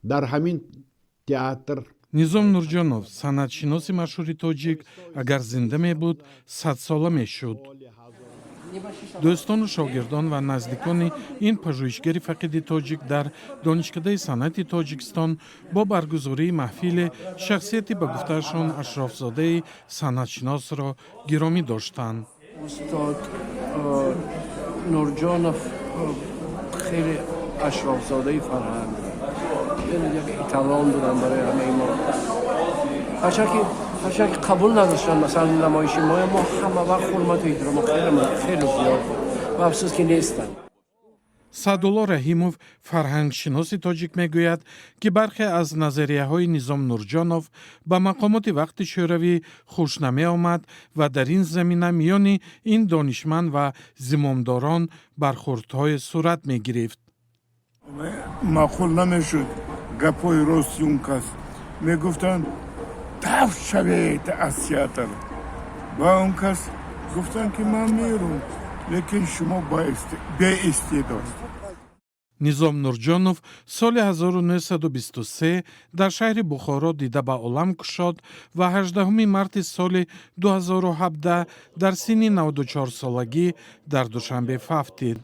Дар ҳамин театр. Низом Нурҷонов, санъатшиноси машҳури тоҷик, агар зинда мебуд, 100-сола мешуд. Дӯстону шогирдон ва наздикони ин пажӯҳишгари фақиди тоҷик дар Донишкадаи санъати Тоҷикистон бо баргузории маҳфиле шахсияти, ба гуфтаашон, ашрофзодаи санъатшиносро гиромӣ доштанд. Устод Нурҷонов хеле ашрофзодаи фарҳанг, яъне як эталон буданд барои ҳамаи мо. Ҳарчанд ки қабул надоштанд, масалан, намоиши мо, мо ҳама вақт ҳурмату эҳтиромо хеле зиёд буд ва афсӯс, ки нестанд. Саъдулло Раҳимов, фарҳангшиноси тоҷик, мегӯяд, ки бархе аз назарияҳои Низом Нурҷонов ба мақомоти вақти Шӯравӣ хуш намеомад ва дар ин замина миёни ин донишманд ва зимомдорон бархӯрдҳое сурат мегирифт. Маъқул намешуд гапҳои рости он кас. Мегуфтанд: «Дафт шавед аз театр». Ва он кас гуфтанд, ки ман мерум, лекин шумо беистеъдод. Низом Нурҷонов соли 1923 дар шаҳри Бухоро дида ба олам кушод ва 18 марти соли 2017 дар синни 94-солагӣ дар Душанбе фавтид.